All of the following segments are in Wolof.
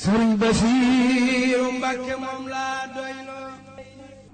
Sëriñ Basiiru Mbàkke moom laa doyloo.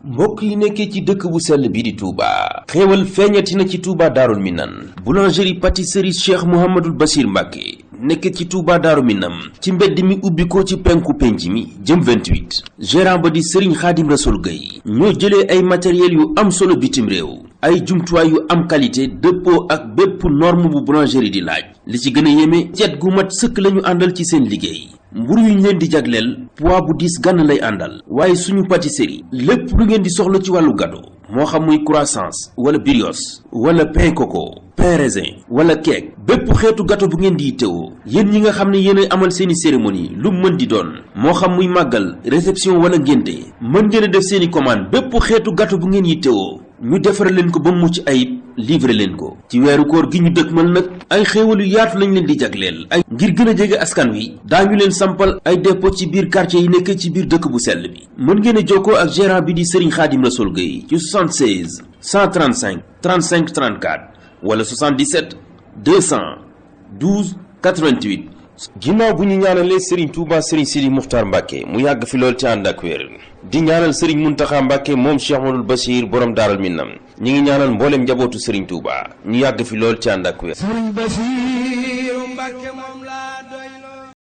mbokk yi nekkee ci dëkk bu sell bi di Touba xéewal feeñati na ci Touba Daarul Minan boulangerie pâtisserie Cheikh Mouhamadul Bachir Mbàkke nekk ci Touba Daaru Minam ci mbedd mi ubbi ko ci penku penc mi jëm 28 gérant ba di Serigne Khadim Rassoul Gueye ñoo jëlee ay matériel yu am solo bitim réew ay jumtuwaay yu am qualité dëppoo ak bépp norme bu boulangerie di laaj li ci gën a yéeme cet gu mat sëkk lañu àndal ci seen liggéey mburu yu ñu leen di jagleel poids bu diis gànn lay àndal waaye suñu pâtisserie lépp lu ngeen di soxla ci wàllu gâteau moo xam muy croissants wala brioche wala pain coco pain raisin wala cake bépp xeetu gâteau bu ngeen di yittewoo yéen ñi nga xam ne yéen a amal seeni cérémonie lu mën di doon moo xam muy màggal réception wala ngénte mën ngeen a def seeni commande bépp xeetu gâteau bu ngeen yittewoo ñu defaral leen ko ba mucc ayib livrer leen ko ci weeru koor gi ñu dëkkmal nag ay xéewal yu yaatu lañ leen di jagleel ay ngir gën a jege askan wi daañu leen sampal ay dépôt ci biir quartier yi nekk ci biir dëkk bu sell bi mën ngeen a jokkoo ak gérant bi di Serigne Khadim Rassoul Gueye ci 76 135 35 34 wala 77 212 88. ginnaaw bu ñu ñaanalee Serigne Touba Serigne Sidi Muxtaar Mbàkke mu yàgg fi lool ci ànd ak wér di ñaanal Serigne Muntaxa Mbàkke moom Cheikh Ahmadul Bachir borom Daarul Minam ñi ngi ñaanal mboolem njabootu Serigne Touba ñu yàgg fi lool ci ànd ak wér. Sëriñ Basiiru Mbàkke moom laa doyloo.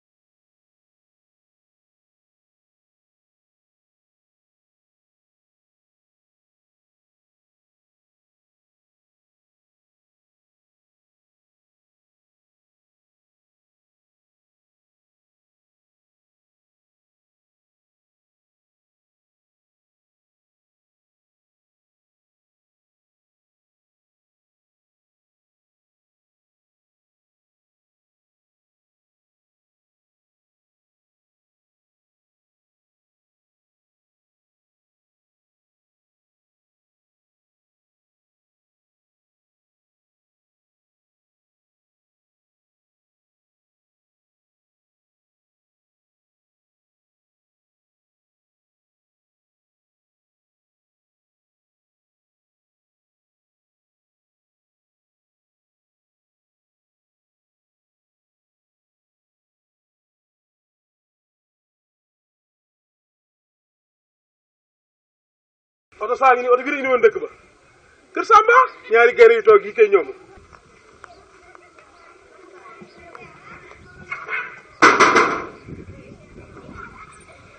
oto saa ngi nii oto bi indi woon dëkk ba kër Samba ñaari gare yu toog yi kay ñoom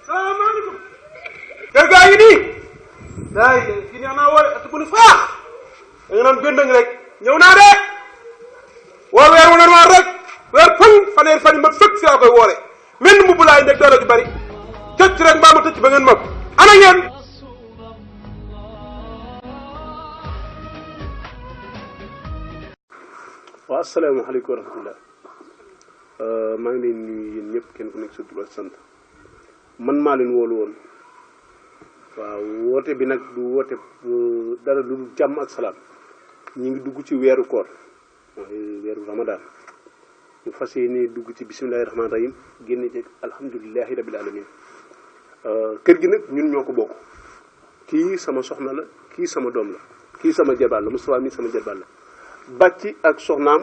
salaamaaleykum kër gaa ngi nii daay ki neex naa woore at bu nu faax da nga naan gëndëng rek ñëw naa de woor weer wu leen waar rek weer fël fanweer fan yi mat sëkk si laa koy woore mel ni mbubb laay nekk doole ju bari tëcc rek mbaa ma tëcc ba ngeen mag ana ngeen waaw asalaamaaleykum wa rahmatulah maa ngi leen nuyu yéen ñëpp kenn ku nekk sa tur ak sant man maa leen woolu woon waaw woote bi nag du woote dara lu jàmm ak salaam ñu ngi dugg ci weeru koor mooy weeru Ramadan ñu fas yéene dugg ci bisimilahi rahmaani rahim génne ci alhamdulilahi rabil alamin kër gi nag ñun ñoo ko bokk kii sama soxna la kii sama doom la kii sama jarbaat la Moustapha mi sama jarbaat la bàcci ak soxnaam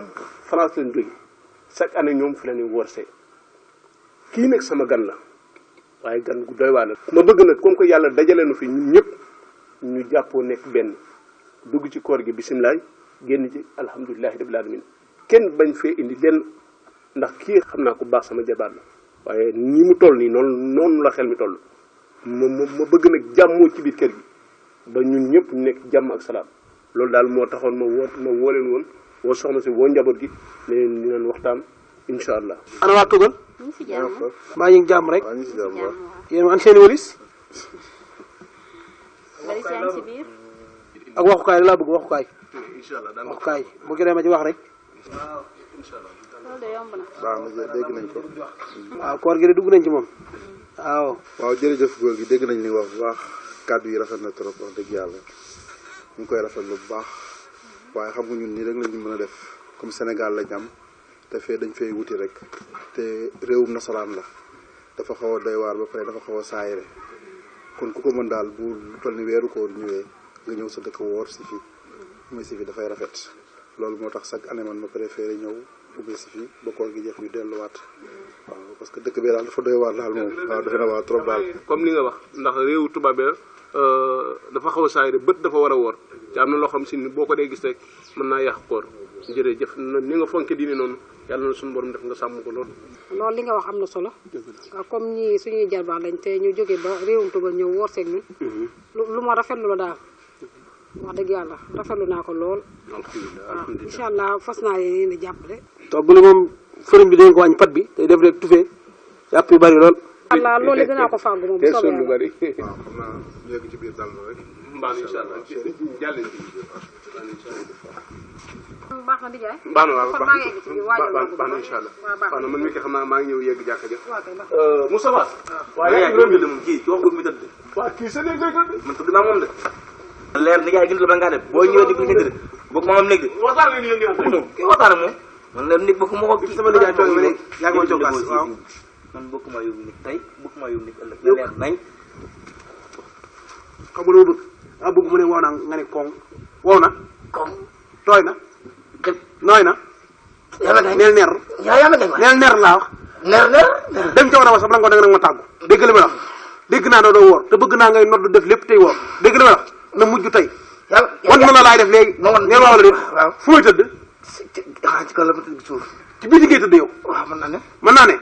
France lañ jóge chaque année ñoom fi la ñuy worsee kii nag sama gan la waaye gan gu doy waar la ma bëgg nag comme que yàlla dajale nu fi ñun ñëpp ñu jàppoo nekk benn dugg ci koor gi bisimilaay génn ci alhamdulilahi rabbil alamin kenn bañ fee indi lenn ndax kii xam naa ko baax sama jabaat la waaye nii mu toll nii noonu la xel mi toll ma bëgg nag jàmmoo ci biir kër gi ba ñun ñëpp ñu nekk jàmm ak salaam loolu daal moo taxoon ma woo leen woon woo soxna si woo njaboot gi ne leen dinañ waxtaan incha allah. ana waa Tugal. maa ngi jàmm rek. yéen a an seeni walis. ak waxukaay laa bëgg waxukaay. waxukaay bu gëree ma ci wax rek. baax na dégg nañ ko. waaw koor gi de dugg nañ ci moom. waaw jërëjëf góor gi dégg nañ li wax bu baax kàddu yi rafet na trop wax dëgg yàlla ñu ngi koy rafetlu bu baax waaye xam nga ñun nii rek lañu mën a def comme Sénégal lañ am te fee dañ fay wuti rek te réewum nasaraan la dafa xaw a doy waar ba pare dafa xaw a saayre kon ku ko mën daal bu lu toll ni weeru koor ñëwee nga ñëw sa dëkk woor si fii umee si fii dafay rafet loolu moo tax chaque année man ma préféré ñëw umee si fii ba koor gi jeex ñu delluwaat waaw parce que dëkk bi daal dafa doy waar daal moom waaw defe na waa trop daal comme li nga wax ndax réewu tubaab bi dafa xaw a saay bët dafa war a woor te am na loo xam si ni boo ko dee gis rek mën naa yàq koor jërëjëf ni nga fonke diine noonu yàlla na suñu borom def nga sàmm ko loolu. loolu li nga wax am na solo waaw comme ñii suñuy jarbaat lañ te ñu jógee ba réewum tubaab ñëw woor seeg ñun lu ma rafetlu la daal wax dëgg yàlla rafetlu naa ko lool. waaw incha allah fas naa leen di jàppale. togg li moom fëriñ bi dañ ko wàññi pat bi tey def rek tufee yàpp yu bari lool. allah loolu dinaa ko fàggu moom bu soobee lu bari. waaw xam naa yegg ci biir dal rek mbaa incha allah jàll baax na di jaay. baax na waaw kon maa ngi egg ci biir waajal baax na incha allah baax na man mii ko xam naa maa ngi ñëw yegg jàkka ja. waaw Moussa Ba. waaw yaa ngi doon bind moom kii ci wax ko mi tëdd. waaw kii sa néeg lay tëdd. man tëdd naa moom de. leer ni yaay gën la ba ngaa def boo ñëwee di ko nekk de bokk ma am nekk de. waxtaan leen yéen ñaar. kii waxtaan ak moom. man leer nit bokk ma ko kii sama nijaay toog ma ne yaa ngi ma jox kaas waaw. man bokk maa yóbbu nit tey bokk maa yóbbu nit ëllëg. na leer nañ. xam nga loo bëgg ah bëgg mu ne wow na nga ne koŋ wow na comme. tooy na nooy na yaa ma gañ neel ner yaa ma gañ waay. neel ner laa wax leer. dem ca war a wax sax bala nga ko danga nag ma tàggu dégg li ma wax dégg naa doo woor te bëgg naa ngay nodd def lépp tey woor dégg li ma wax na mujj tey wan mën na laay def léegi neel waaw la déet waaw fu may tëdd ci kaw la ma tëdd suuf. ci biir ngay tëdd yow waaw mën naa ne. mën naa ne